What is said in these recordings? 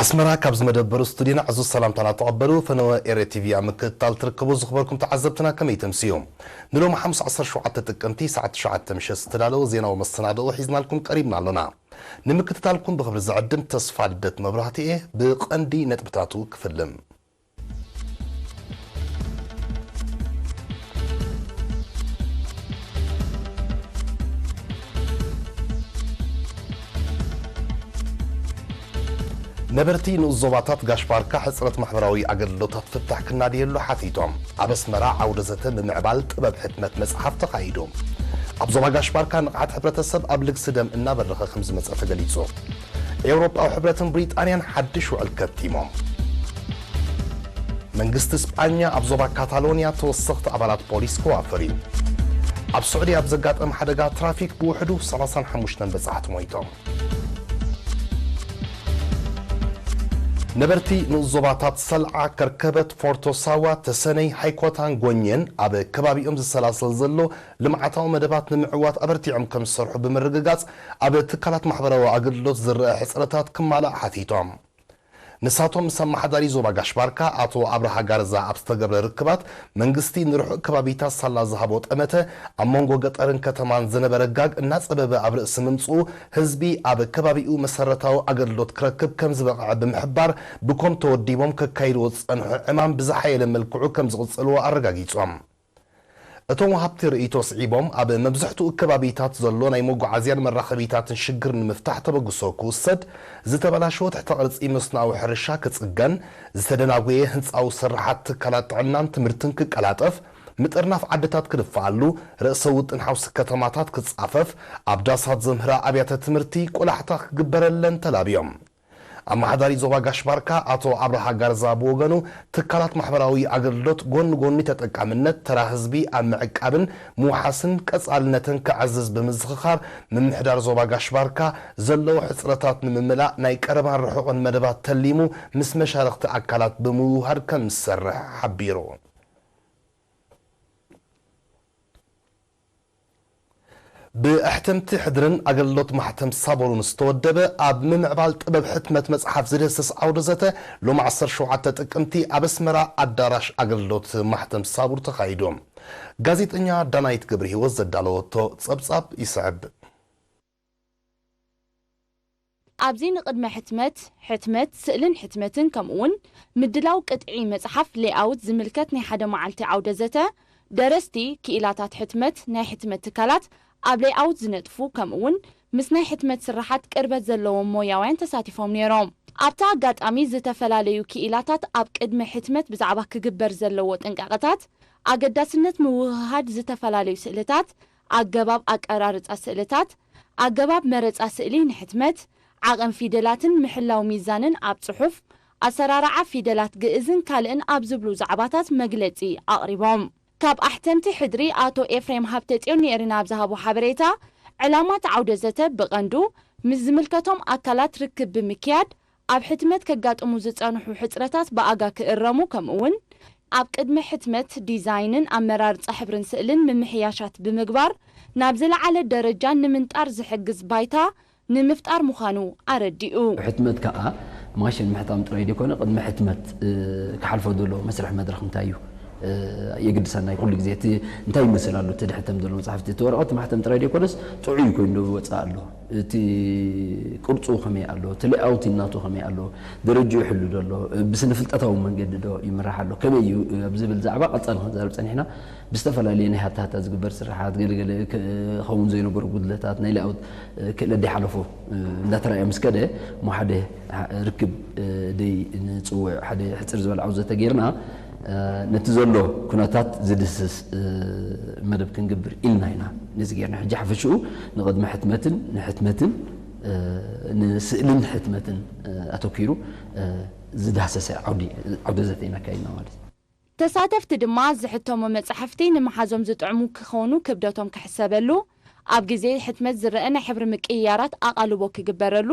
ኣስመራ፣ ካብ ዝመደበሩ ስቱዲዮና ዕዙዝ ሰላምታና ተቐበሉ። ፈነወ ኤረ ቲቪ ኣብ ምክትታል ትርከቡ ዝኽበርኩም ተዓዘብትና ከመይ ተምስዩ? ንሎሚ ሓሙስ ዓሰርተ ሸውዓተ ጥቅምቲ ሰዓት ትሽዓተ ምሸት ዝተዳለወ ዜናዊ መሰናድኦ ሒዝናልኩም ቀሪብና ኣሎና። ንምክትታልኩም ብኽብሪ ዝዕድም ተስፋ ልደት መብራህቲ እየ። ብቐንዲ ነጥብታቱ ክፍልም። ነበርቲ ንኡስ ዞባታት ጋሽ ባርካ ሕጽረት ማሕበራዊ ኣገልግሎታት ፍታሕ ክናድየሉ ሓቲቶም። ኣብ ኣስመራ ዓውደ ዘተ ምምዕባል ጥበብ ሕትመት መጽሓፍ ተኻይዱ። ኣብ ዞባ ጋሽ ባርካ ንቕሓት ሕብረተሰብ ኣብ ልግሲ ደም እናበረኸ ከም ዝመጸ ተገሊጹ። ኤውሮጳዊ ሕብረትን ብሪጣንያን ሓድሽ ውዕል ከቲሞም። መንግስቲ ስጳኛ ኣብ ዞባ ካታሎንያ ተወሰኽቲ ኣባላት ፖሊስ ከዋፍር እዩ። ኣብ ስዑዲ ኣብ ዘጋጠመ ሓደጋ ትራፊክ ብውሕዱ ሰላሳን ሓሙሽተን በጻሕቲ ሞይቶም። ነበርቲ ንኡስ ዞባታት ሰልዓ፣ ከርከበት፣ ፎርቶ ሳዋ፣ ተሰነይ፣ ሃይኮታን ጎኘን ኣብ ከባቢኦም ዝሰላሰል ዘሎ ልምዓታዊ መደባት ንምዕዋት ኣበርቲዖም ከም ዝሰርሑ ብምርግጋጽ፣ ኣብ ትካላት ማሕበራዊ ኣገልግሎት ዝረአ ሕጽረታት ክማላእ ሓቲቶም። ንሳቶም ምስ ኣመሓዳሪ ዞባ ጋሽ ባርካ ኣቶ ኣብርሃ ጋርዛ ኣብ ዝተገብረ ርክባት፣ መንግስቲ ንርሑቕ ከባቢታት ሳላ ዝሃቦ ጠመተ፣ ኣብ መንጎ ገጠርን ከተማን ዝነበረ ጋግ እናጸበበ ኣብ ርእሲ ምምጽኡ፣ ህዝቢ ኣብ ከባቢኡ መሰረታዊ ኣገልግሎት ክረክብ ከም ዝበቕዐ ብምሕባር፣ ብኮም ተወዲቦም ከካይድዎ ዝጸንሑ ዕማም ብዝሓየለ መልክዑ ከም ዝቕጽልዎ ኣረጋጊጾም። እቶም ወሃብቲ ርእይቶ ስዒቦም፣ ኣብ መብዝሕትኡ ከባቢታት ዘሎ ናይ መጓዓዝያን መራኸቢታትን ሽግር ንምፍታሕ ተበግሶ ክውሰድ፣ ዝተበላሸወ ትሕተ ቅርጺ መስኖኣዊ ሕርሻ ክጽገን፣ ዝተደናጎየ ህንጻዊ ስርሓት ትካላት ጥዕናን ትምህርትን ክቀላጠፍ፣ ምጥርናፍ ዓድታት ክድፈኣሉ፣ ርእሰ ውጥን ሓውሲ ከተማታት ክጻፈፍ፣ ኣብ ዳሳት ዘምህራ ኣብያተ ትምህርቲ ቆላሕታ ክግበረለን ተላብዮም። ኣመሓዳሪ ዞባ ጋሽ ባርካ ኣቶ ኣብርሃ ጋርዛ ብወገኑ፣ ትካላት ማሕበራዊ ኣገልግሎት ጎኒ ጎኒ ተጠቃምነት ተራ ህዝቢ ኣብ ምዕቃብን ምውሓስን ቀጻልነትን ከዕዝዝ ብምዝኽኻር፣ ምምሕዳር ዞባ ጋሽ ባርካ ዘለዉ ሕጽረታት ንምምላእ ናይ ቀረባን ርሑቕን መደባት ተሊሙ ምስ መሻርኽቲ ኣካላት ብምውህሃድ ከም ዝሰርሕ ሓቢሩ። ብኣሕተምቲ ሕድርን ኣገልግሎት ማሕተም ሳቦሩን ዝተወደበ፣ ኣብ ምምዕባል ጥበብ ሕትመት መጽሓፍ ዝድህስስ ዓውደ ዘተ፣ ሎሚ ዓሰርተ ሸውዓተ ጥቅምቲ ኣብ ኣስመራ ኣዳራሽ ኣገልግሎት ማሕተም ሳቡር ተኻይዱ። ጋዜጠኛ ዳናይት ገብረ ህይወት ዘዳለወቶ ጸብጻብ ይስዕብ። ኣብዚ ንቅድመ ሕትመት፣ ሕትመት፣ ስእልን ሕትመትን፣ ከምኡውን ምድላው ቅጥዒ መጽሓፍ፣ ሌኣውት፣ ዝምልከት ናይ ሓደ መዓልቲ ዓውደ ዘተ፣ ደረስቲ፣ ክኢላታት ሕትመት፣ ናይ ሕትመት ትካላት፣ ኣብ ሌኣውት ዝነጥፉ፣ ከምኡውን ምስ ናይ ሕትመት ስርሓት ቅርበት ዘለዎም ሞያውያን ተሳቲፎም ነይሮም። ኣብቲ ኣጋጣሚ፣ ዝተፈላለዩ ክኢላታት ኣብ ቅድመ ሕትመት ብዛዕባ ክግበር ዘለዎ ጥንቃቐታት፣ ኣገዳስነት ምውህሃድ ዝተፈላለዩ ስእልታት፣ ኣገባብ ኣቀራርጻ ስእልታት፣ ኣገባብ መረጻ ስእሊ ንሕትመት፣ ዓቐን ፊደላትን ምሕላው ሚዛንን ኣብ ጽሑፍ፣ ኣሰራርዓ ፊደላት ግእዝን ካልእን ኣብ ዝብሉ ዛዕባታት መግለጺ ኣቕሪቦም። ካብ ኣሕተምቲ ሕድሪ ኣቶ ኤፍሬም ሃብተጽዮን ንኤሪና ኣብ ዝሃቦ ሓበሬታ፣ ዕላማ እቲ ዓውደ ዘተ ብቐንዱ ምስ ዝምልከቶም ኣካላት ርክብ ብምክያድ፣ ኣብ ሕትመት ከጋጥሙ ዝጸንሑ ሕጽረታት ብኣጋ ክእረሙ፣ ከምኡውን ኣብ ቅድመ ሕትመት ዲዛይንን ኣመራርጻ ሕብርን ስእልን ምምሕያሻት ብምግባር፣ ናብ ዝለዓለ ደረጃ ንምንጣር ዝሕግዝ ባይታ ንምፍጣር ምዃኑ ኣረዲኡ። ሕትመት ከኣ ማሽን ምሕታም ጥራይ ዘይኮነ፣ ቅድሚ ሕትመት፣ እ፣ ክሓልፎ ዘሎ መስርሕ መድረኽ እንታይ እዩ? እ፣ የግድሰና እዩ። ኩሉ ግዜ እቲ እንታይ ይመስል ኣሎ፣ እቲ ድሕተም ዘሎ መጽሓፍቲ፣ እቲ ወረቐት ማሕተም ጥራይ ዘይኮነስ፣ ጥዑይ ኮይኑ ዶ ይወጽእ ኣሎ? እቲ ቅርጹ ከመይ ኣሎ? እቲ ሌኣውት ናቱ ከመይ ኣሎ? ደረጃኡ ይሕሉ ዶ ኣሎ? ብስነ ፍልጠታዊ መንገዲ ዶ ይምራሕ ኣሎ? ከመይ እዩ ኣብ ዝብል ዛዕባ ቀጻሊ ክንዛረብ ጸኒሕና። ብዝተፈላለየ ናይ ሃታሃታ ዝግበር ስርሓት፣ ገለገለ ክኸውን ዘይነበሩ ጉድለታት፣ ናይ ሌኣውት ክእለት ደይሓለፎ እንዳተራእየ ምስ ከደ፣ እሞ ሓደ ርክብ ደይ ንጽውዕ፣ ሓደ ሕጽር ዝበለ ዓውዘተ ጌርና፣ ነቲ ዘሎ ኩነታት ዝድህስስ መደብ ክንገብር ኢልና ኢና ነዚ ጌርና። ሕጂ ሓፈሽኡ ንቕድሚ ሕትመትን ንሕትመትን ንስእልን ሕትመትን ኣተኲሩ ዝዳህሰሰ ዓውዲ፣ ዓውደ ዘተ ኢና ኣካይድና ማለት እዩ። ተሳተፍቲ ድማ ዝሕተሙ መጻሕፍቲ ንምሓዞም ዝጥዕሙ ክኾኑ ክብደቶም ክሕሰበሉ፣ ኣብ ግዜ ሕትመት ዝረአ ናይ ሕብሪ ምቅይያራት ኣቓልቦ ክግበረሉ፣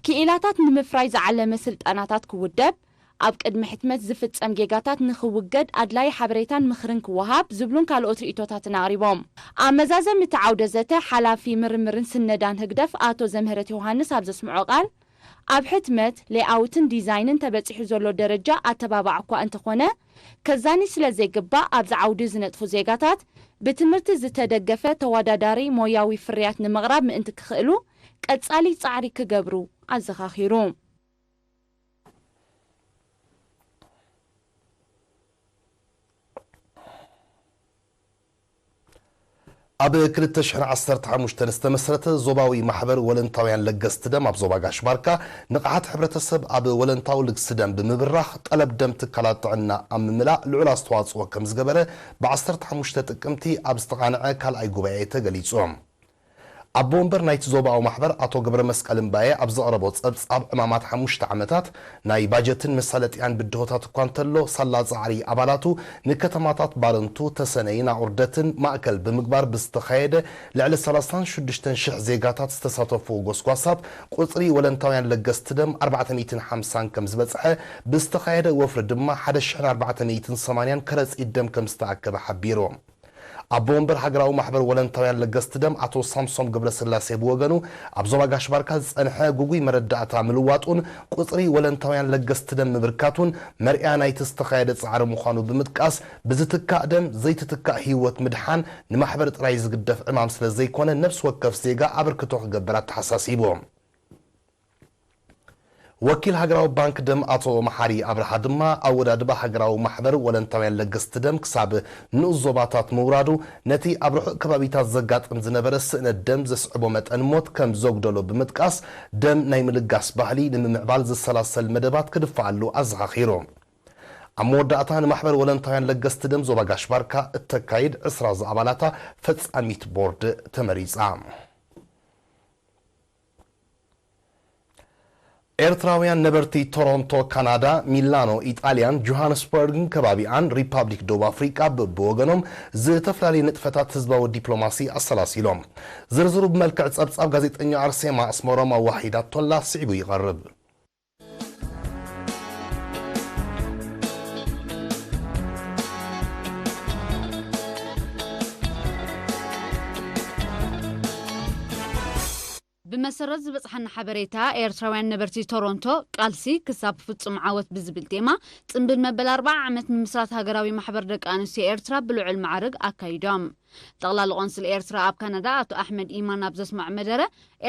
ክኢላታት ንምፍራይ ዝዓለመ ስልጠናታት ክውደብ፣ ኣብ ቅድሚ ሕትመት ዝፍጸም ጌጋታት ንኽውገድ ኣድላዪ ሓበሬታን ምኽርን ክወሃብ ዝብሉን ካልኦት ርእይቶታትን ኣቕሪቦም። ኣብ መዛዘሚ እቲ ዓውደ ዘተ፣ ሓላፊ ምርምርን ስነዳን ህግደፍ ኣቶ ዘምህረት ዮሃንስ ኣብ ዘስምዖ ቃል፣ ኣብ ሕትመት፣ ሌኣውትን ዲዛይንን ተበጺሑ ዘሎ ደረጃ ኣተባባዕ እኳ እንተኾነ፣ ከዛኒ ስለ ዘይግባእ ኣብዚ ዓውዲ ዝነጥፉ ዜጋታት ብትምህርቲ ዝተደገፈ ተወዳዳሪ ሞያዊ ፍርያት ንምቕራብ ምእንቲ ክኽእሉ ቀጻሊ ጻዕሪ ክገብሩ ኣዘኻኺሩ። ኣብ ክልተ ሽሕን ዓሰርተ ሓሙሽተን ዝተመስረተ ዞባዊ ማሕበር ወለንታውያን ለገስቲ ደም ኣብ ዞባ ጋሽ ባርካ ንቕሓት ሕብረተሰብ ኣብ ወለንታዊ ልግሲ ደም ብምብራኽ ጠለብ ደም ትካላት ጥዕና ኣብ ምምላእ ልዑል ኣስተዋፅኦ ከም ዝገበረ ብ ዓሰርተ ሓሙሽተ ጥቅምቲ ኣብ ዝተቓንዐ ካልኣይ ጉባኤ ተገሊፁ። ኣቦ ወንበር ናይቲ ዞባዊ ማሕበር ኣቶ ገብረ መስቀል እምባየ ኣብ ዘቕረቦ ጸብጻብ ዕማማት ሓሙሽተ ዓመታት ናይ ባጀትን መሳለጥያን ብድሆታት እኳ እንተሎ ሳላ ጻዕሪ ኣባላቱ ንከተማታት ባረንቱ፣ ተሰነይን ኣቑርደትን ማእከል ብምግባር ብዝተኻየደ ልዕሊ ሰላሳን ሽዱሽተን ሽሕ ዜጋታት ዝተሳተፍዎ ጎስጓሳት ቁጽሪ ወለንታውያን ለገስቲ ደም ኣርባዕተ ሚእትን ሓምሳን ከም ዝበጽሐ ብዝተኻየደ ወፍሪ ድማ ሓደ ሽሕን ኣርባዕተ ሚእትን ሰማንያን ከረጺት ደም ከም ዝተኣከበ ሓቢሩ። ኣቦ ወንበር ሃገራዊ ማሕበር ወለንታውያን ለገስቲ ደም ኣቶ ሳምሶም ገብረስላሴ ብወገኑ ኣብ ዞባ ጋሽ ባርካ ዝጸንሐ ጉጉይ መረዳእታ ምልዋጡን ቁጽሪ ወለንታውያን ለገስቲ ደም ምብርካቱን መርኣያ ናይቲ ዝተኻየደ ጻዕሪ ምዃኑ ብምጥቃስ ብዝትካእ ደም ዘይትትካእ ህይወት ምድሓን ንማሕበር ጥራይ ዝግደፍ ዕማም ስለ ዘይኮነ ነፍሲ ወከፍ ዜጋ ኣበርክቶ ክገብር ኣተሓሳሲቡ። ወኪል ሃገራዊ ባንክ ደም ኣቶ መሓሪ ኣብርሃ ድማ ኣወዳድባ ሃገራዊ ማሕበር ወለንታውያን ለገስቲ ደም ክሳብ ንኡስ ዞባታት ምውራዱ ነቲ ኣብ ርሑቕ ከባቢታት ዘጋጥም ዝነበረ ስእነት ደም ዘስዕቦ መጠን ሞት ከም ዘጉደሎ ብምጥቃስ ደም ናይ ምልጋስ ባህሊ ንምምዕባል ዝሰላሰል መደባት ክድፈኣሉ ኣዘኻኺሩ። ኣብ መወዳእታ ንማሕበር ወለንታውያን ለገስቲ ደም ዞባ ጋሽ ባርካ እተካይድ ዕስራ ዝኣባላታ ፈጻሚት ቦርድ ተመሪጻ። ኤርትራውያን ነበርቲ ቶሮንቶ ካናዳ፣ ሚላኖ ኢጣልያን ጆሃንስበርግን ከባቢኣን ሪፓብሊክ ደቡብ ኣፍሪቃ በብወገኖም ዝተፈላለዩ ንጥፈታት ህዝባዊ ዲፕሎማሲ ኣሰላሲሎም። ዝርዝሩ ብመልክዕ ጸብጻብ ጋዜጠኛ ኣርሴማ ኣስመሮም ኣዋሂዳቶላ ስዒቡ ይቐርብ። ብመሰረት ዝበጽሓና ሓበሬታ፣ ኤርትራውያን ነበርቲ ቶሮንቶ፣ ቃልሲ ክሳብ ፍጹም ዓወት ብዝብል ቴማ፣ ጽምብል መበል ኣርብዓ ዓመት ምምስራት ሃገራዊ ማሕበር ደቂ ኣንስትዮ ኤርትራ ብልዑል ማዕርግ ኣካይዶም። ጠቕላሊ ቆንስል ኤርትራ ኣብ ካናዳ ኣቶ ኣሕመድ ኢማን ኣብ ዘስምዖ መደረ፣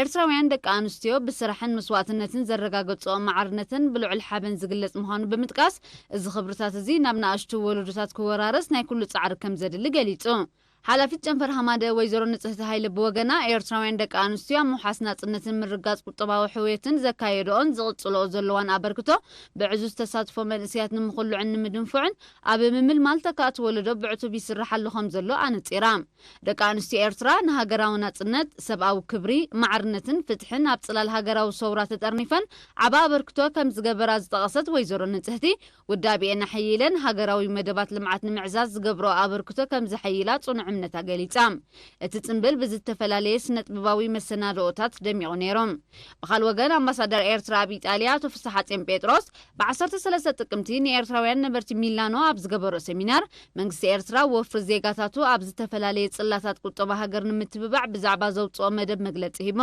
ኤርትራውያን ደቂ ኣንስትዮ ብስራሕን መስዋእትነትን ዘረጋገጽኦ ማዕርነተን ብልዑል ሓበን ዝግለጽ ምዃኑ ብምጥቃስ፣ እዚ ክብርታት እዚ ናብ ንኣሽቱ ወለዶታት ክወራረስ ናይ ኩሉ ጻዕሪ ከም ዘድሊ ገሊጹ። ሓላፊት ጨንፈር ሃማደ ወይዘሮ ንጽህቲ ሃይለ ብወገና፣ ኤርትራውያን ደቂ ኣንስትዮ ኣብ ምውሓስ ናጽነትን ምርጋጽ ቁጠባዊ ሕውየትን ዘካየድኦን ዝቕጽልኦ ዘለዋን ኣበርክቶ ብዕዙዝ ተሳትፎ መንእሰያት ንምኹልዑን ንምድንፍዑን ኣብ ምምልማል ተካእቲ ወለዶ ብዕቱብ ይስራሕ ኣሎ ከም ዘሎ ኣነጺራ። ደቂ ኣንስትዮ ኤርትራ ንሃገራዊ ናጽነት፣ ሰብኣዊ ክብሪ፣ ማዕርነትን ፍትሕን ኣብ ጽላል ሃገራዊ ሰውራ ተጠርኒፈን ዓቢ ኣበርክቶ ከም ዝገበራ ዝጠቐሰት ወይዘሮ ንጽህቲ፣ ውዳቤኤን ኣሐይለን ሃገራዊ መደባት ልምዓት ንምዕዛዝ ዝገብርኦ ኣበርክቶ ከም ዘሐይላ ጽኑዕ እምነታ ገሊጻ። እቲ ጽምብል ብዝተፈላለየ ስነ-ጥበባዊ መሰናድኦታት ደሚቑ ነይሩ። ብኻል ወገን ኣምባሳደር ኤርትራ ኣብ ኢጣልያ ኣቶ ፍስሓጽዮን ጴጥሮስ ብ ዓሰርተ ሰለስተ ጥቅምቲ ንኤርትራውያን ነበርቲ ሚላኖ ኣብ ዝገበሮ ሰሚናር፣ መንግስቲ ኤርትራ ወፍሪ ዜጋታቱ ኣብ ዝተፈላለየ ጽላታት ቁጠባ ሃገር ንምትብባዕ ብዛዕባ ዘውጽኦ መደብ መግለጺ ሂቡ።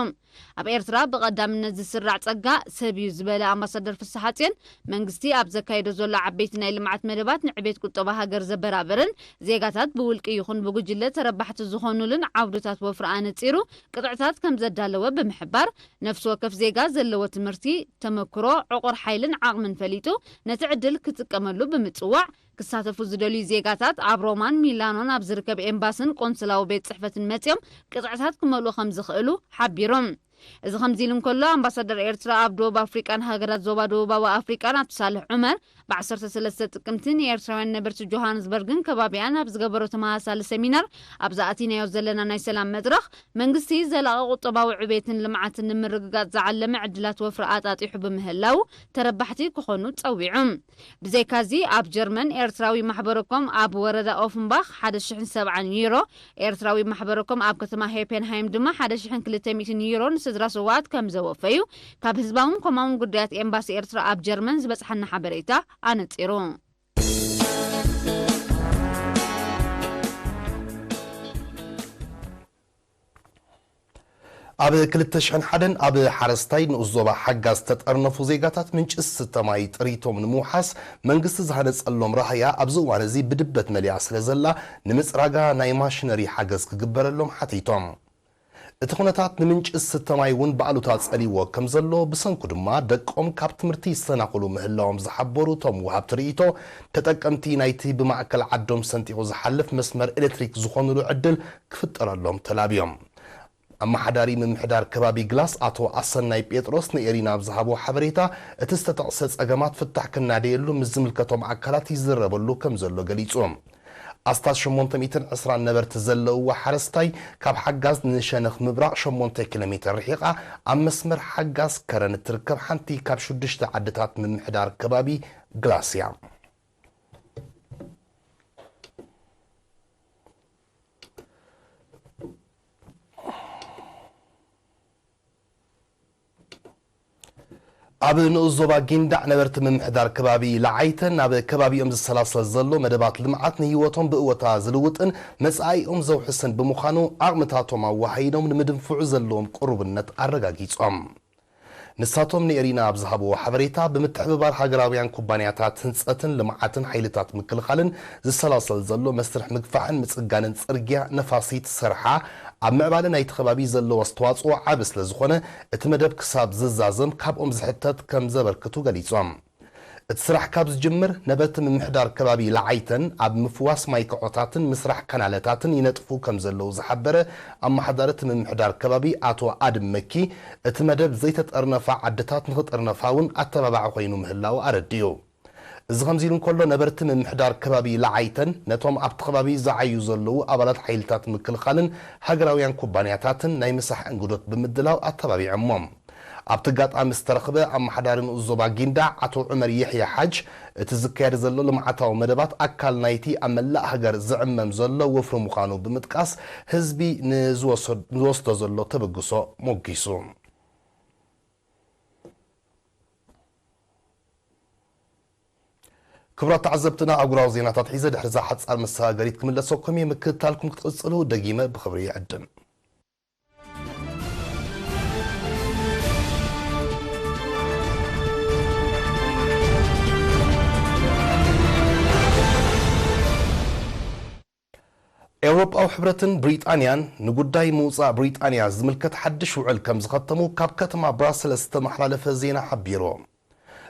ኣብ ኤርትራ ብቐዳምነት ዝስራዕ ጸጋ ሰብ እዩ ዝበለ ኣምባሳደር ፍስሓጽዮን፣ መንግስቲ ኣብ ዘካይዶ ዘሎ ዓበይቲ ናይ ልምዓት መደባት ንዕቤት ቁጠባ ሃገር ዘበራብርን ዜጋታት ብውልቂ ይኹን ብጉጅለ ተረባሕቲ ዝኾኑሉን ዓውድታት ወፍሪ ኣነጺሩ ቅጥዕታት ከም ዘዳለወ ብምሕባር፣ ነፍሲ ወከፍ ዜጋ ዘለዎ ትምህርቲ፣ ተመክሮ፣ ዕቑር ሓይልን ዓቕምን ፈሊጡ ነቲ ዕድል ክጥቀመሉ ብምጽዋዕ፣ ክሳተፉ ዝደልዩ ዜጋታት ኣብ ሮማን ሚላኖን ኣብ ዝርከብ ኤምባስን ቆንስላዊ ቤት ጽሕፈትን መጺኦም ቅጥዕታት ክመልኡ ከም ዝኽእሉ ሓቢሮም። እዚ ከምዚ ኢሉ እንከሎ፣ ኣምባሳደር ኤርትራ ኣብ ደቡብ ኣፍሪቃን ሃገራት ዞባ ደቡባዊ ኣፍሪቃን ኣቶ ሳልሕ ዑመር ብ ዓሰርተ ሰለስተ ጥቅምቲ ንኤርትራውያን ነበርቲ ጆሃንስበርግን ከባቢኣን ኣብ ዝገበሮ ተመሳሳሊ ሰሚናር፣ ኣብዚ ኣቲናዮ ዘለና ናይ ሰላም መድረኽ፣ መንግስቲ ዘላቒ ቁጠባዊ ዕቤትን ልምዓትን ንምርግጋጽ ዝዓለመ ዕድላት ወፍሪ ኣጣጢሑ ብምህላው፣ ተረባሕቲ ክኾኑ ጸዊዑ። ብዘይካዚ፣ ኣብ ጀርመን ኤርትራዊ ማሕበረኮም ኣብ ወረዳ ኦፍንባኽ ሓደ ሽሕን ሰብዓን ዩሮ፣ ኤርትራዊ ማሕበረኮም ኣብ ከተማ ሄፐንሃይም ድማ ሓደ ሽሕን ክልተ ሚእትን ዩሮ ንስድራ ስውኣት ከም ዘወፈዩ ካብ ህዝባውን ኮማውን ጉዳያት ኤምባሲ ኤርትራ ኣብ ጀርመን ዝበጽሓና ሓበሬታ ኣነጺሩ። ኣብ ክልተ ሽሕን ሓደን ኣብ ሓረስታይ ንኡስ ዞባ ሓጋዝ ዝተጠርነፉ ዜጋታት ምንጪ ዝስተ ማይ ጥሪቶም ንምውሓስ መንግስቲ ዝሃነጸሎም ራህያ ኣብዚ እዋን እዚ ብድበት መሊኣ ስለ ዘላ ንምጽራጋ ናይ ማሽነሪ ሓገዝ ክግበረሎም ሓቲቶም። እቲ ኩነታት ንምንጪ ዝስተ ማይ እውን ብኣሉታ ጸሊዎ ከም ዘሎ ብሰንኩ ድማ ደቆም ካብ ትምህርቲ ይሰናኽሉ ምህላዎም ዝሓበሩ እቶም ወሃብቲ ርእይቶ ተጠቀምቲ ናይቲ ብማእከል ዓዶም ሰንጢቑ ዝሓልፍ መስመር ኤሌክትሪክ ዝኾኑሉ ዕድል ክፍጠረሎም ተላብዮም። ኣመሓዳሪ ምምሕዳር ከባቢ ግላስ ኣቶ ኣሰናይ ጴጥሮስ ንኤሪና ኣብ ዝሃቦ ሓበሬታ፣ እቲ ዝተጠቕሰ ጸገማት ፍታሕ ክናደየሉ ምስ ዝምልከቶም ኣካላት ይዝረበሉ ከም ዘሎ ገሊጹ። ኣስታት ሸሞንተ ሚእትን ዕስራን ነበርቲ ዘለውዋ ሓረስታይ ካብ ሓጋዝ ንሸነኽ ምብራቕ ሸሞንተ ኪሎ ሜትር ርሒቓ ኣብ መስመር ሓጋዝ ከረን እትርከብ ሓንቲ ካብ ሽዱሽተ ዓድታት ምምሕዳር ከባቢ ግላስ እያ። ኣብ ንኡስ ዞባ ጊንዳዕ ነበርቲ ምምሕዳር ከባቢ ለዓይተን ናብ ከባቢኦም ዝሰላሰል ዘሎ መደባት ልምዓት ንህይወቶም ብእወታ ዝልውጥን መጻኢኦም ዘውሕስን ብምዃኑ ዓቕምታቶም ኣወሃሂዶም ንምድንፍዑ ዘለዎም ቅሩብነት ኣረጋጊጾም። ንሳቶም ንኤሪና ኣብ ዝሃብዎ ሓበሬታ ብምትሕብባር ሃገራውያን ኩባንያታት ህንጸትን ልምዓትን ሓይልታት ምክልኻልን ዝሰላሰል ዘሎ መስርሕ ምግፋሕን ምጽጋንን ጽርግያ ነፋሲት ሰርሓ ኣብ ምዕባለ ናይቲ ከባቢ ዘለዎ ኣስተዋጽኦ ዓቢ ስለ ዝኾነ እቲ መደብ ክሳብ ዝዛዘም ካብኦም ዝሕተት ከም ዘበርክቱ ገሊጾም። እቲ ስራሕ ካብ ዝጅምር ነበርቲ ምምሕዳር ከባቢ ለዓይተን ኣብ ምፍዋስ ማይ ከዖታትን ምስራሕ ካናለታትን ይነጥፉ ከም ዘለዉ ዝሓበረ ኣመሓዳሪ እቲ ምምሕዳር ከባቢ ኣቶ ኣድም መኪ እቲ መደብ ዘይተጠርነፋ ዓድታት ንኽጥርነፋ እውን ኣተባባዒ ኮይኑ ምህላዉ ኣረዲኡ። እዚ ከምዚ ኢሉ እንከሎ ነበርቲ ምምሕዳር ከባቢ ለዓይተን ነቶም ኣብቲ ከባቢ ዝዓዩ ዘለዉ ኣባላት ሓይልታት ምክልኻልን ሃገራውያን ኩባንያታትን ናይ ምሳሕ እንግዶት ብምድላው ኣተባቢዖሞም። ኣብቲ ኣጋጣሚ ዝተረኽበ ኣመሓዳሪ ንኡስ ዞባ ጊንዳዕ ኣቶ ዑመር የሕያ ሓጅ፣ እቲ ዝካየድ ዘሎ ልምዓታዊ መደባት ኣካል ናይቲ ኣብ መላእ ሃገር ዝዕመም ዘሎ ወፍሪ ምዃኑ ብምጥቃስ፣ ህዝቢ ንዝወሰድ-፣ ንዝወስዶ ዘሎ ተበግሶ ሞጊሱ። ክቡራት ተዓዘብትና፣ ኣህጉራዊ ዜናታት ሒዘ ድሕሪ እዛ ሓጻር መሰጋገሪት ክምለሰኩም እየ። ምክትታልኩም ክትቕጽሉ ደጊመ ብኽብሪ ይዕድም። ኤውሮጳዊ ሕብረትን ብሪጣንያን ንጉዳይ ምውጻእ ብሪጣንያ ዝምልከት ሓድሽ ውዕል ከም ዝኸተሙ ካብ ከተማ ብራሰልስ ዝተመሓላለፈ ዜና ሓቢሩ።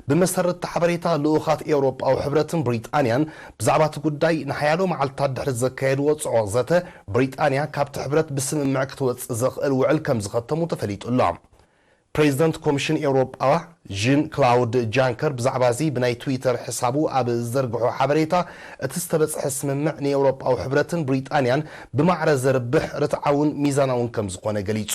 ብመሰረት እቲ ሓበሬታ፣ ልኡኻት ኤውሮጳዊ ሕብረትን ብሪጣንያን ብዛዕባ እቲ ጉዳይ ንሓያሎ መዓልታት ድሕሪ ዘካየድዎ ጽዑቕ ዘተ፣ ብሪጣንያ ካብቲ ሕብረት ብስምምዕ ክትወጽእ ዘኽእል ውዕል ከም ዝኸተሙ ተፈሊጡ ኣሎ። ፕሬዚደንት ኮሚሽን ኤውሮጳ ጂን ክላውድ ጃንከር ብዛዕባ እዚ ብናይ ትዊተር ሕሳቡ ኣብ ዝዘርግሖ ሓበሬታ፣ እቲ ዝተበጽሐ ስምምዕ ንኤውሮጳዊ ሕብረትን ብሪጣንያን ብማዕረ ዘርብሕ፣ ርትዓውን ሚዛናውን ከም ዝኾነ ገሊጹ።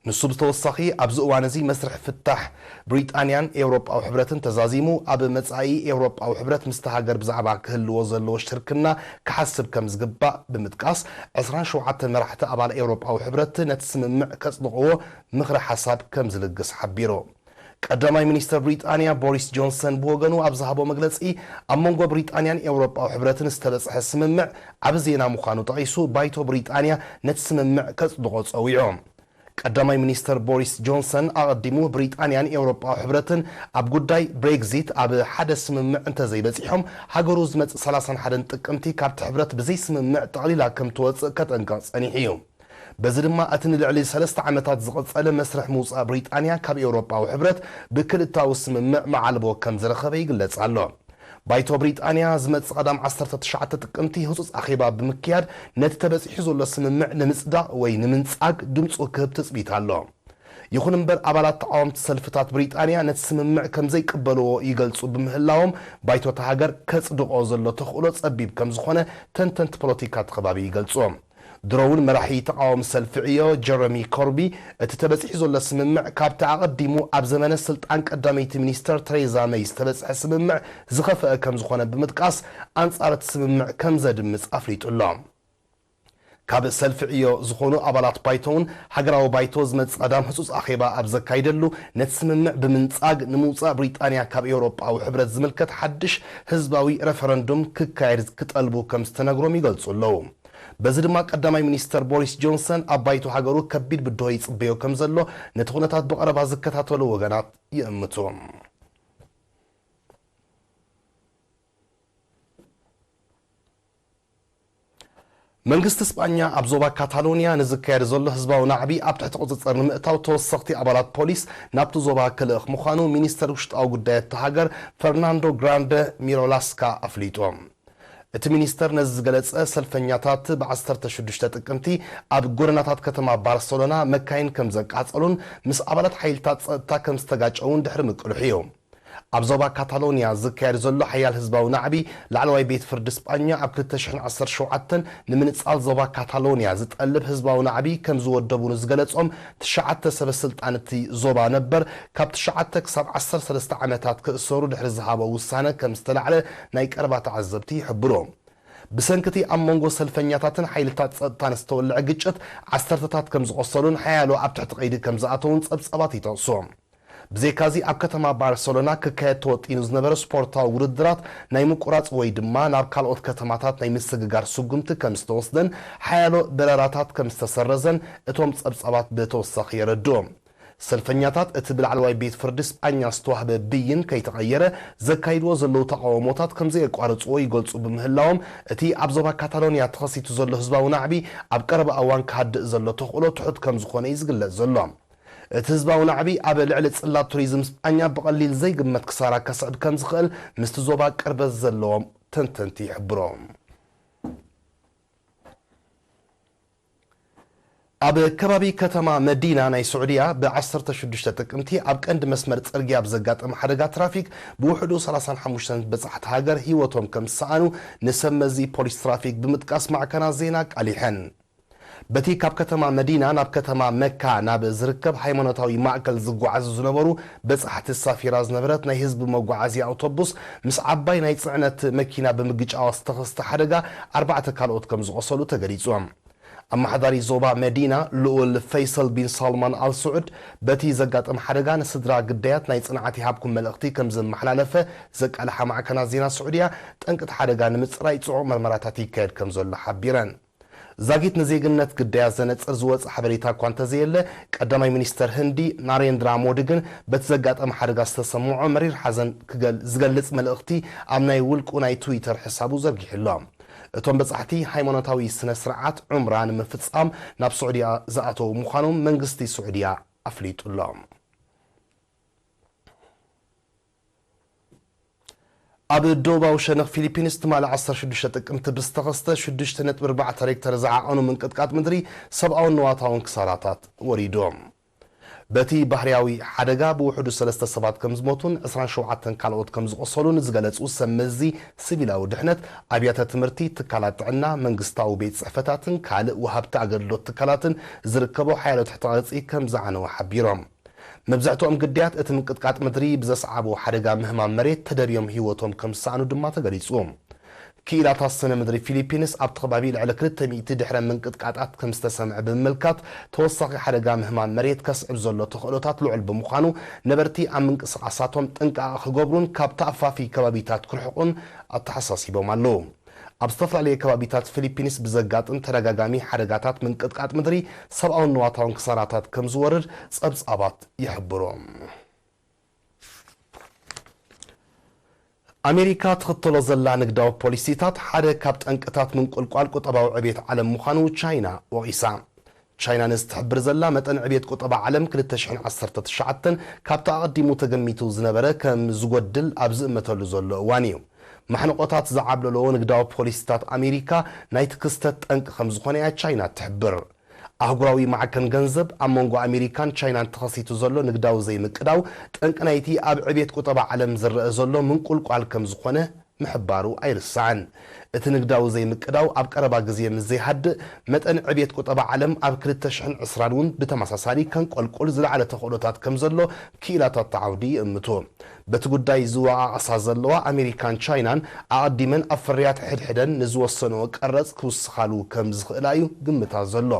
ንሱ ብተወሳኺ፣ ኣብዚ እዋን እዚ መስርሕ ፍታሕ ብሪጣንያን ኤውሮጳዊ ሕብረትን ተዛዚሙ፣ ኣብ መጻኢ ኤውሮጳዊ ሕብረት ምስቲ ሃገር ብዛዕባ ክህልዎ ዘለዎ ሽርክና ክሓስብ ከም ዝግባእ ብምጥቃስ፣ ዕስራን ሸውዓተን መራሕቲ ኣባል ኤውሮጳዊ ሕብረት ነቲ ስምምዕ ከጽድቕዎ ምኽረ ሓሳብ ከም ዝልግስ ሓቢሩ። ቀዳማይ ሚኒስተር ብሪጣንያ ቦሪስ ጆንሰን ብወገኑ ኣብ ዝሃቦ መግለጺ፣ ኣብ መንጎ ብሪጣንያን ኤውሮጳዊ ሕብረትን ዝተበጽሐ ስምምዕ ዓቢ ዜና ምዃኑ ጠቒሱ፣ ባይቶ ብሪጣንያ ነቲ ስምምዕ ከጽድቖ ጸዊዑ። ቀዳማይ ሚኒስተር ቦሪስ ጆንሰን ኣቐዲሙ ብሪጣንያን ኤውሮጳዊ ሕብረትን ኣብ ጉዳይ ብሬግዚት ኣብ ሓደ ስምምዕ እንተዘይበጺሖም፣ ሃገሩ ዝመጽእ ሰላሳን ሓደን ጥቅምቲ ካብቲ ሕብረት ብዘይስምምዕ ጠቕሊላ ከም ትወጽእ ከጠንቅቕ ጸኒሑ እዩ። በዚ ድማ እቲ ንልዕሊ ሰለስተ ዓመታት ዝቐጸለ መስርሕ ምውጻእ ብሪጣንያ ካብ ኤውሮጳዊ ሕብረት ብክልታዊ ስምምዕ መዓልቦ ከም ዝረኸበ ይግለጽ ኣሎ። ባይቶ ብሪጣንያ ዝመጽእ ቀዳም ዓሰርተ ትሽዓተ ጥቅምቲ ህጹጽ ኣኼባ ብምክያድ ነቲ ተበጺሑ ዘሎ ስምምዕ ንምጽዳቕ ወይ ንምንጻግ ድምጹ ክህብ ትጽቢት ኣሎ። ይኹን እምበር ኣባላት ተቓወምቲ ሰልፍታት ብሪጣንያ ነቲ ስምምዕ ከም ዘይቅበልዎ ይገልጹ ብምህላዎም ባይቶ እታ ሃገር ከጽድቖ ዘሎ ተኽእሎ ጸቢብ ከም ዝኾነ ተንተንቲ ፖለቲካ እቲ ከባቢ ይገልጹ። ድሮ እውን መራሒ ተቓዋሚ ሰልፊ ዕዮ ጀረሚ ኮርቢ፣ እቲ ተበጺሑ ዘሎ ስምምዕ ካብቲ ኣቐዲሙ ኣብ ዘመነ ስልጣን ቀዳመይቲ ሚኒስተር ተሬዛ መይ ዝተበጽሐ ስምምዕ ዝኸፍአ ከም ዝኾነ ብምጥቃስ፣ ኣንጻር እቲ ስምምዕ ከም ዘድምጽ ኣፍሊጡ ኣሎ። ካብ ሰልፊ ዕዮ ዝኾኑ ኣባላት ባይቶ እውን፣ ሃገራዊ ባይቶ ዝመጽእ ቀዳም ህጹጽ ኣኼባ ኣብ ዘካይደሉ፣ ነቲ ስምምዕ ብምንጻግ ንምውጻእ ብሪጣንያ ካብ ኤውሮጳዊ ሕብረት ዝምልከት ሓድሽ ህዝባዊ ረፈረንዱም ክካየድ ክጠልቡ ከም ዝተነግሮም ይገልጹ ኣለዉ። በዚ ድማ ቀዳማይ ሚኒስተር ቦሪስ ጆንሰን ኣብ ባይቶ ሃገሩ ከቢድ ብድሆ ይጽበዮ ከም ዘሎ ነቲ ኩነታት ብቐረባ ዝከታተሉ ወገናት ይእምቱ። መንግስቲ ስጳኛ ኣብ ዞባ ካታሎንያ ንዝካየድ ዘሎ ህዝባዊ ናዕቢ ኣብ ትሕቲ ቁጽጽር ንምእታው ተወሰኽቲ ኣባላት ፖሊስ ናብቲ ዞባ ክልእኽ ምዃኑ ሚኒስተር ውሽጣዊ ጉዳያት እታ ሃገር ፈርናንዶ ግራንደ ሚሮላስካ ኣፍሊጡ። እቲ ሚኒስተር ነዚ ዝገለጸ ሰልፈኛታት ብ ዓሰርተ ሽዱሽተ ጥቅምቲ ኣብ ጎደናታት ከተማ ባርሰሎና መካይን ከም ዘቃጸሉን ምስ ኣባላት ሓይልታት ጸጥታ ከም ዝተጋጨውን ድሕሪ ምቅልሑ እዩ። ኣብ ዞባ ካታሎንያ ዝካየድ ዘሎ ሓያል ህዝባዊ ናዕቢ ላዕለዋይ ቤት ፍርዲ ስጳኛ ኣብ ክልተ ሽሕን ዓሰርተ ሸውዓተን ንምንጻል ዞባ ካታሎንያ ዝጠልብ ህዝባዊ ናዕቢ ከም ዝወደቡ ንዝገለጾም ትሽዓተ ሰበ ስልጣን እቲ ዞባ ነበር ካብ ትሽዓተ ክሳብ ዓሰርተ ሰለስተ ዓመታት ክእሰሩ ድሕሪ ዝሃቦ ውሳነ ከም ዝተላዕለ ናይ ቀረባ ተዓዘብቲ ይሕብሩ። ብሰንኪ እቲ ኣብ መንጎ ሰልፈኛታትን ሓይልታት ጸጥታን ዝተወልዐ ግጭት ዓሰርተታት ከም ዝቖሰሉን ሓያሎ ኣብ ትሕቲ ቀይዲ ከም ዝኣተውን ጸብጻባት ይጠቕሱ። ብዘይካዚ ኣብ ከተማ ባርሰሎና ክካየድ ተወጢኑ ዝነበረ ስፖርታዊ ውድድራት ናይ ምቁራጽ ወይ ድማ ናብ ካልኦት ከተማታት ናይ ምስግጋር ስጉምቲ ከም ዝተወስደን ሓያሎ በረራታት ከም ዝተሰረዘን እቶም ጸብጻባት ብተወሳኺ የረድኡ። ሰልፈኛታት እቲ ብላዕለዋይ ቤት ፍርዲ ስጳኛ ዝተዋህበ ብይን ከይተቐየረ ዘካይድዎ ዘለዉ ተቓውሞታት ከም ዘየቋርጽዎ ይገልጹ ብምህላዎም እቲ ኣብ ዞባ ካታሎንያ ተኸሲቱ ዘሎ ህዝባዊ ናዕቢ ኣብ ቀረባ እዋን ክሃድእ ዘሎ ተኽእሎ ትሑት ከም ዝኾነ እዩ ዝግለጽ ዘሎ። እቲ ህዝባዊ ናዕቢ ኣብ ልዕሊ ጽላት ቱሪዝም ስጳኛ ብቐሊል ዘይግመት ክሳራ ከስዕብ ከም ዝኽእል ምስቲ ዞባ ቅርበት ዘለዎም ተንተንቲ ይሕብሩ። ኣብ ከባቢ ከተማ መዲና ናይ ስዑድያ ብ ዓሰርተ ሽዱሽተ ጥቅምቲ ኣብ ቀንዲ መስመር ጽርግያ ብዘጋጠመ ሓደጋ ትራፊክ ብውሕዱ ሰላሳን ሓሙሽተን በጻሕቲ ሃገር ህይወቶም ከም ዝሰኣኑ ንሰብ መዚ ፖሊስ ትራፊክ ብምጥቃስ ማዕከናት ዜና ኣቃሊሐን። በቲ ካብ ከተማ መዲና ናብ ከተማ መካ ናብ ዝርከብ ሃይማኖታዊ ማእከል ዝጓዓዙ ዝነበሩ በጻሕቲ ሳፊራ ዝነበረት ናይ ህዝቢ መጓዓዝያ ኣውቶቡስ ምስ ዓባይ ናይ ጽዕነት መኪና ብምግጫዋ ዝተኸስተ ሓደጋ ኣርባዕተ ካልኦት ከም ዝቖሰሉ ተገሊጹ። ኣመሓዳሪ ዞባ መዲና ልኡል ፈይሰል ቢን ሳልማን ኣል ስዑድ በቲ ዘጋጠመ ሓደጋ ንስድራ ግዳያት ናይ ጽንዓት ይሃብኩም መልእኽቲ ከም ዘመሓላለፈ ዘቃልሓ ማዕከናት ዜና ስዑድያ ጠንቅቲ ሓደጋ ንምጽራይ ጽዑቕ መርመራታት ይካየድ ከም ዘሎ ሓቢረን። ዛጊት ንዜግነት ግዳያት ዘነጽር ዝወጸ ሓበሬታ እኳ እንተዘየለ፣ ቀዳማይ ሚኒስተር ህንዲ ናሬንድራ ሞዲ ግን በቲ ዘጋጠመ ሓደጋ ዝተሰምዖ መሪር ሓዘን ክገል-፣ ዝገልጽ መልእኽቲ ኣብ ናይ ውልቁ ናይ ትዊተር ሕሳቡ ዘርጊሑ ኣሎ። እቶም በጻሕቲ ሃይማኖታዊ ስነ ስርዓት ዑምራ ንምፍጻም ናብ ስዑድያ ዝኣተዉ ምዃኖም መንግስቲ ስዑድያ ኣፍሊጡ ኣሎ። ኣብ ደቡባዊ ሸነኽ ፊሊፒንስ ትማሊ ዓሰርተ ሽዱሽተ ጥቅምቲ ብዝተኸስተ ሽዱሽተ ነጥቢ ኣርባዕተ ሬክተር ዝዓቐኑ ምንቅጥቃጥ ምድሪ ሰብኣውን ንዋታውን ክሳራታት ወሪዱ። በቲ ባህርያዊ ሓደጋ ብውሕዱ ሰለስተ ሰባት ከም ዝሞቱን ዕስራን ሸውዓተን ካልኦት ከም ዝቖሰሉን ዝገለጹ ሰብ መዚ ሲቪላዊ ድሕነት፣ ኣብያተ ትምህርቲ፣ ትካላት ጥዕና፣ መንግስታዊ ቤት ጽሕፈታትን ካልእ ወሃብቲ ኣገልግሎት ትካላትን ዝርከቦ ሓያሎ ትሕተ ቅርጺ ከም ዝዓነወ ሓቢሮም። መብዛሕትኦም ግዳያት እቲ ምንቅጥቃጥ ምድሪ ብዘስዓቦ ሓደጋ ምህማም መሬት ተደብዮም ህይወቶም ከም ዝሰኣኑ ድማ ተገሊጹ። ክኢላታት ስነ ምድሪ ፊሊፒንስ ኣብቲ ከባቢ ልዕሊ ክልተ ሚእቲ ድሕረ ምንቅጥቃጣት ከም ዝተሰምዐ ብምምልካት፣ ተወሳኺ ሓደጋ ምህማም መሬት ከስዕብ ዘሎ ተኽእሎታት ልዑል ብምዃኑ፣ ነበርቲ ኣብ ምንቅስቓሳቶም ጥንቃቐ ክገብሩን ካብ ተኣፋፊ ከባቢታት ክርሕቑን ኣተሓሳሲቦም ኣለዉ። ኣብ ዝተፈላለዩ ከባቢታት ፊሊፒንስ ብዘጋጥም ተደጋጋሚ ሓደጋታት ምንቅጥቃጥ ምድሪ ሰብኣውን ንዋታውን ክሳራታት ከም ዝወርድ ጸብጻባት ይሕብሩ። ኣሜሪካ ትኽተሎ ዘላ ንግዳዊ ፖሊሲታት ሓደ ካብ ጠንቅታት ምንቁልቋል ቁጠባዊ ዕቤት ዓለም ምዃኑ ቻይና ወቒሳ። ቻይና ነዚ ትሕብር ዘላ መጠን ዕቤት ቁጠባ ዓለም ክልተ ሽሕን ዓሰርተ ትሽዓተን ካብቲ ኣቐዲሙ ተገሚቱ ዝነበረ ከም ዝጎድል ኣብ ዝእመተሉ ዘሎ እዋን እዩ። ማሕንቆታት ዝዓብለለዎ ንግዳዊ ፖሊሲታት ኣሜሪካ ናይቲ ክስተት ጠንቂ ከም ዝኾነ እያ ቻይና ትሕብር። ኣህጉራዊ ማዕከን ገንዘብ ኣብ መንጎ ኣሜሪካን ቻይናን ተኸሲቱ ዘሎ ንግዳዊ ዘይምቅዳው ጠንቂ ናይቲ ኣብ ዕቤት ቁጠባ ዓለም ዝረአ ዘሎ ምንቁልቋል ከም ዝኾነ ምሕባሩ ኣይርሳዕን። እቲ ንግዳዊ ዘይምቅዳው ኣብ ቀረባ ግዜ ምስ ዘይሃድእ፣ መጠን ዕቤት ቁጠባ ዓለም ኣብ ክልተ ሽሕን ዕስራን እውን ብተመሳሳሊ ከንቆልቁል ዝለዓለ ተኽእሎታት ከም ዘሎ ክኢላታት እቲ ዓውዲ ይእምቱ። በቲ ጉዳይ ዝወቓቐሳ ዘለዋ ኣሜሪካን ቻይናን፣ ኣቐዲመን ኣብ ፍርያት ሕድሕደን ንዝወሰንኦ ቀረጽ ክውስኻሉ ከም ዝኽእላ እዩ ግምታት ዘሎ።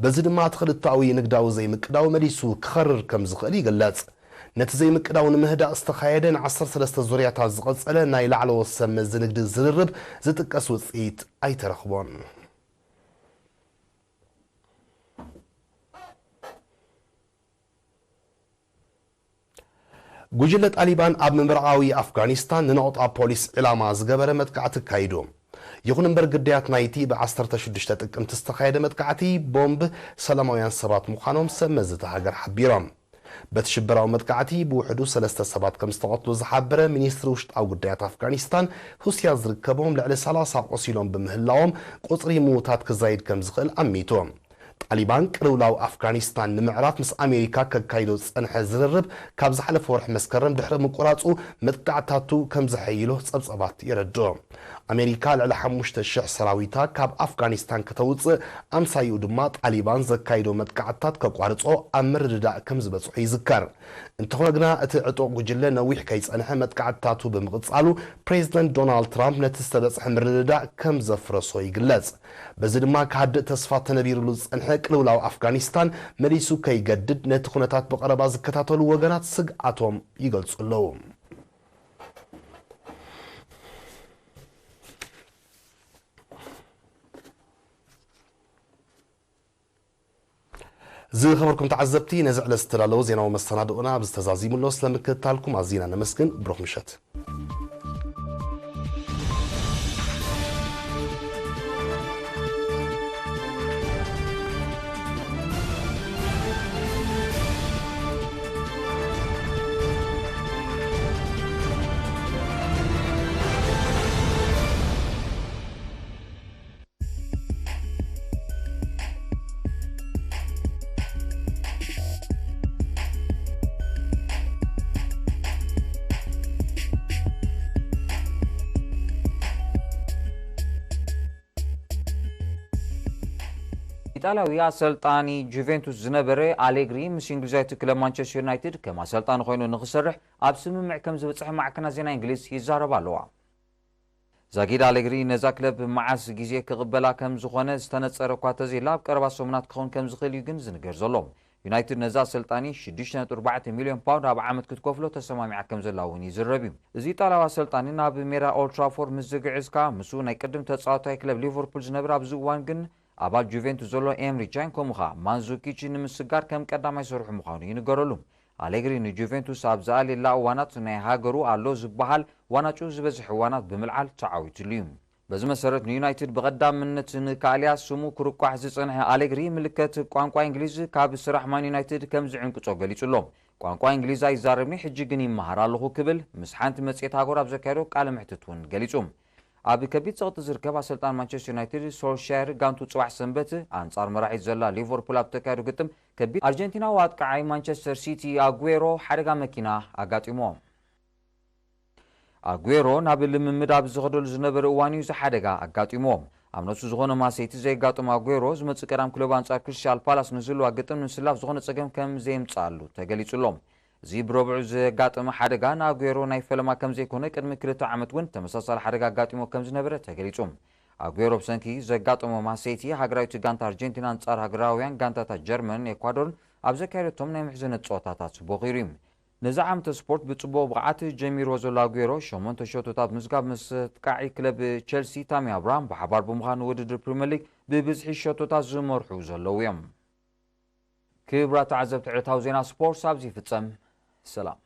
በዚ ድማ እቲ ክልተኣዊ ንግዳዊ ዘይምቅዳው መሊሱ ክኸርር ከም ዝኽእል ይግለጽ። ነቲ ዘይምቅዳው ንምህዳእ ዝተኻየደ ንዓሰርተ ሰለስተ ዙርያታት ዝቐጸለ ናይ ላዕለዎት ሰብ መዚ ንግዲ ዝርርብ ዝጥቀስ ውጽኢት ኣይተረኽቦን። ጉጅለ ጣሊባን ኣብ ምብራቓዊ ኣፍጋኒስታን ንነቑጣ ፖሊስ ዕላማ ዝገበረ መጥቃዕቲ ኣካይዱ። ይኹን እምበር፣ ግዳያት ናይቲ ብ ዓሰርተ ሽዱሽተ ጥቅምቲ ዝተኻየደ መጥቃዕቲ ቦምብ ሰላማውያን ሰባት ምዃኖም ሰብ መዚ እታ ሃገር ሓቢሮም። በቲ ሽበራዊ መጥቃዕቲ ብውሕዱ ሰለስተ ሰባት ከም ዝተቐትሉ ዝሓበረ ሚኒስትሪ ውሽጣዊ ጉዳያት ኣፍጋኒስታን፣ ሩስያ ዝርከቦም ልዕሊ ሰላሳ ቆሲሎም ብምህላዎም፣ ቁጽሪ ምዉታት ክዛይድ ከም ዝኽእል ኣሚቱ። ጣሊባን ቅልውላው ኣፍጋኒስታን ንምዕራፍ ምስ ኣሜሪካ ከካይዶ ዝጸንሐ ዝርርብ፣ ካብ ዝሓለፈ ወርሒ መስከረም ድሕሪ ምቁራጹ፣ መጥቃዕታቱ ከም ዘሐይሎ ጸብጻባት የረድኦ። ኣሜሪካ ልዕሊ ሓሙሽተ ሽሕ ሰራዊታ ካብ ኣፍጋኒስታን ከተውጽእ፣ ኣምሳይኡ ድማ ጣሊባን ዘካይዶ መጥቃዕትታት ከቋርጾ ኣብ ምርድዳእ ከም ዝበጽሑ ይዝከር። እንተኾነ ግና፣ እቲ ዕጡቕ ጉጅለ ነዊሕ ከይጸንሐ መጥቃዕትታቱ ብምቕጻሉ፣ ፕሬዚደንት ዶናልድ ትራምፕ ነቲ ዝተበጽሐ ምርድዳእ ከም ዘፍረሶ ይግለጽ። በዚ ድማ፣ ክሃድእ ተስፋ ተነቢርሉ ዝጸንሐ ቅልውላው ኣፍጋኒስታን መሊሱ ከይገድድ፣ ነቲ ኩነታት ብቐረባ ዝከታተሉ ወገናት ስግኣቶም ይገልጹ ኣለዉ። ዝኸበርኩም ተዓዘብቲ፣ ነዚ ዕለት ዝተዳለወ ዜናዊ መሰናድኦና ኣብዚ ተዛዚሙ ኣሎ። ስለምክትታልኩም ኣዚና ነመስግን። ብሩኽ ምሸት። ኢጣልያዊ ኣሰልጣኒ ጁቬንቱስ ዝነበረ ኣሌግሪ፣ ምስ እንግሊዛዊት ክለብ ማንቸስተር ዩናይትድ ከም ኣሰልጣኒ ኮይኑ ንኽሰርሕ ኣብ ስምምዕ ከም ዝበጽሐ ማዕከናት ዜና እንግሊዝ ይዛረባ ኣለዋ። ዛጊድ ኣሌግሪ ነዛ ክለብ መዓስ ግዜ ክቕበላ ከም ዝኾነ ዝተነጸረ እኳ ተዘይላ፣ ኣብ ቀረባ ሰሙናት ክኸውን ከም ዝኽእል እዩ ግን ዝንገር ዘሎ። ዩናይትድ ነዛ ኣሰልጣኒ ሽዱሽተ ነጥቢ ኣርባዕተ ሚልዮን ፓውንድ ኣብ ዓመት ክትከፍሎ ተሰማሚዓ ከም ዘላ እውን ይዝረብ እዩ። እዚ ኢጣልያዊ ኣሰልጣኒ ናብ ሜዳ ኦልድ ትራፎርድ ምስ ዝግዕዝ ከኣ፣ ምስኡ ናይ ቅድም ተጻዋታይ ክለብ ሊቨርፑል ዝነበረ፣ ኣብዚ እዋን ግን ኣባል ጁቬንቱስ ዘሎ ኤምሪ ቻን፣ ከምኡ ኸኣ ማንዙኪች ንምስጋር ከም ቀዳማይ ዝሰርሑ ምዃኑ ይንገረሉ። ኣሌግሪ ንጁቬንቱስ ኣብ ዝኣልየላ እዋናት፣ ናይ ሃገሩ ኣሎ ዝበሃል ዋናጩ ዝበዝሕ እዋናት ብምልዓል ተዓዊትሉ እዩ። በዚ መሰረት፣ ንዩናይትድ ብቐዳምነት ንካልያ ስሙ ክርቋሕ ዝጸንሐ ኣሌግሪ፣ ምልከት ቋንቋ እንግሊዝ ካብ ስራሕ ማን ዩናይትድ ከም ዝዕንቅጾ ገሊጹ ኣሎ። "ቋንቋ እንግሊዝ ኣይዛረብኒ፣ ሕጂ ግን ይመሃር ኣለኹ" ክብል ምስ ሓንቲ መጽሔት ሃገሩ ኣብ ዘካየዶ ቃለ መሕትት እውን ገሊጹ። ኣብ ከቢድ ጸቕጢ ዝርከብ ኣሰልጣን ማንቸስተር ዩናይትድ ሶልሻየር፣ ጋንቱ ጽባሕ ሰንበት ኣንጻር መራሒት ዘላ ሊቨርፑል ኣብ ተካየዶ ግጥም፣ ከቢድ ኣርጀንቲናዊ ኣጥቃዓይ ማንቸስተር ሲቲ ኣጉዌሮ ሓደጋ መኪና ኣጋጢሞ። ኣጉዌሮ ናብ ልምምድ ኣብ ዝኸደሉ ዝነበረ እዋን እዩ እዚ ሓደጋ ኣጋጢሞ። ኣብ ነፍሱ ዝኾነ ማሰይቲ ዘየጋጠሞ ኣጉዌሮ፣ ዝመጽእ ቀዳም ክለቡ ኣንጻር ክሪስታል ፓላስ ንዝህልዋ ግጥም ንምስላፍ ዝኾነ ጸገም ከም ዘየምጽኣሉ ተገሊጹ ኣሎ። እዚ ብረቡዕ ዘጋጠመ ሓደጋ ንኣጉዌሮ ናይ ፈለማ ከም ዘይኮነ፣ ቅድሚ ክልተ ዓመት እውን ተመሳሳሊ ሓደጋ ኣጋጢሞ ከም ዝነበረ ተገሊጹ። ኣጉዌሮ ብሰንኪ ዘጋጠሞ ማሰይቲ፣ ሃገራዊት ጋንታ ኣርጀንቲና ኣንጻር ሃገራውያን ጋንታታት ጀርመንን ኤኳዶርን ኣብ ዘካየደቶም ናይ ምሕዝነት ጸወታታት ቦኺሩ እዩ። ነዚ ዓመተ ስፖርት ብጽቡቕ ብቕዓት ጀሚርዎ ዘሎ ኣጉዌሮ፣ ሸሞንተ ሸቶታት ምዝጋብ ምስ ኣጥቃዒ ክለብ ቸልሲ ታሚ ኣብርሃም ብሓባር ብምዃን ንውድድር ፕሪምየር ሊግ ብብዝሒ ሸቶታት ዝመርሑ ዘለዉ እዮም። ክቡራት ተዓዘብቲ፣ ዕለታዊ ዜና ስፖርት ኣብዚ ይፍጸም። ሰላም።